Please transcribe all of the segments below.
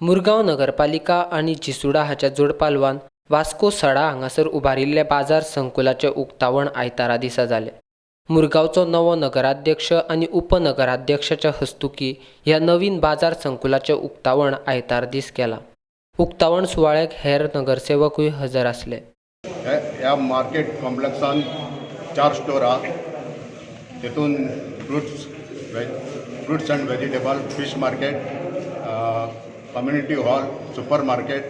मुरगांव नगरपालिका आनी जिसुडा हाच्या जोडपालवान वास्को सडा हांगासर उबारिल्ल्या बाजार संकुलाचें उक्तावण आयतारा दिसा जालें. मुरगांवचो नवो नगराध्यक्ष आनी उपनगराध्यक्षाच्या हस्तुकीं ह्या नवीन बाजार संकुलाचें उक्तावण आयतार दीस केलां. उक्तावण सुवाळ्याक हेर नगरसेवकूय हजर आसले. ह्या मार्केट कॉम्प्लेक्सान चार स्टोर आहा. तेतून fruits and vegetable, fish market, community hall, super market,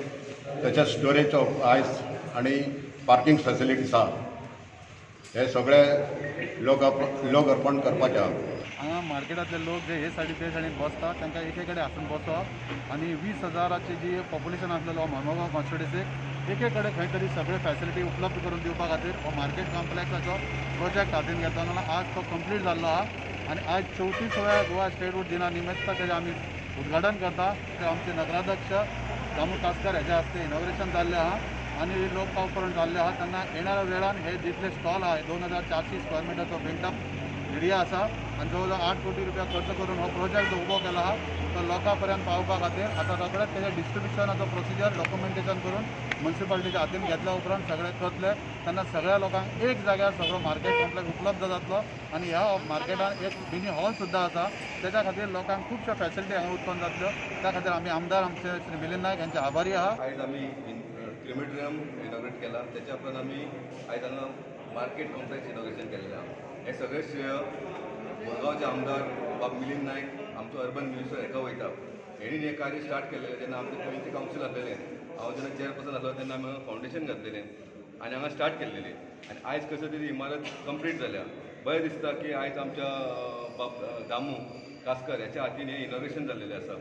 तशेंच स्टोरेज ऑफ आयस आनी पार्किंग फॅसिलिटीज आहा. हे सगळे लोक लोक अर्पण करपाचे आहा. हांगा मार्केटांतले लोक जे हे सायडी ते सायडीन बसता, तांकां एके कडेन आसून बसप आनी 20 हजाराची जी पॉप्युलेशन आसलेलो मर्मगांव कॉन्स्टिट्युन्सीक एके कडेन खंय तरी सगळे फॅसिलिटी उपलब्ध करून दिवपा खातीर हो मार्केट कॉम्प्लेक्साचो प्रोजेक्ट हातीन घेतलो. आज तो कंप्लीट जाल्लो आहा आनी आज 34व्या गोवा स्टेटहूड दिना निमित्त तेजें आमी उद्घाटन करता. ते आमचे नगराध्यक्ष दामू कासकर हेच्या हस्ते इनॉग्रेशन जाल्लें आहा आनी लोकार्पण जाल्लें आहा. तेन्ना येणाऱ्या वेळान हे जितले स्टॉल आहा, 2400 स्क्वेअर मिटरचो बिल्टअप एरिया आसा आनी जवळ जवळ 8 कोटी रुपया खर्च करून हो प्रोजेक्ट जो उबो केला आहा, तो लोकां पर्यंत पावोवपा खातीर आतां रोखडेच तेजें डिस्ट्रिब्युशनाचो प्रोसिजर डॉक्युमेंटेशन करून म्युन्सिपालिटीच्या हातीन घेतल्या उपरांत सगळें करतले. तेन्ना सगळ्या लोकांक एक जाग्यार सगळो मार्केट कॉम्प्लेक्स उपलब्ध जातलो आनी ह्या मार्केटान एक मिनी हॉल सुद्दां आसा. तेच्या खातीर लोकांक खुबश्यो फॅसिलिटी हांगा उत्पन्न जातल्यो. त्या खातीर आमी आमदार आमचे श्री मिलिंद नायक यांचे आभारी आहा. आयज आमी क्रिमेटोरियम इनॉग्रेट केला. त्याच्या उपरांत आमी आयज हांगा मार्केट कॉम्प्लेक्स इनॉग्रेशन केलेलें आहा. हें सगळें श्रेय मुरगांवचे आमदार बाब मिलिंद नायक, आमचो अर्बन मिनिस्टर हेका वयता. हेणी हें कार्य स्टार्ट केलेलें जेन्ना आमचें पयलींचें कावन्सील आसलेलें. हांव जेन्ना चेअरपर्सन आसलो तेन्ना आमी फावंडेशन घातलेलें आनी हांगा स्टार्ट केल्लेलें आनी आयज कसं तरी इमारत कंप्लीट जाल्या. बरें दिसता की आयज आमच्या बाब दामू कासकर ह्याच्या हातीन हें इनॉग्रेशन जाल्लेलें आसा.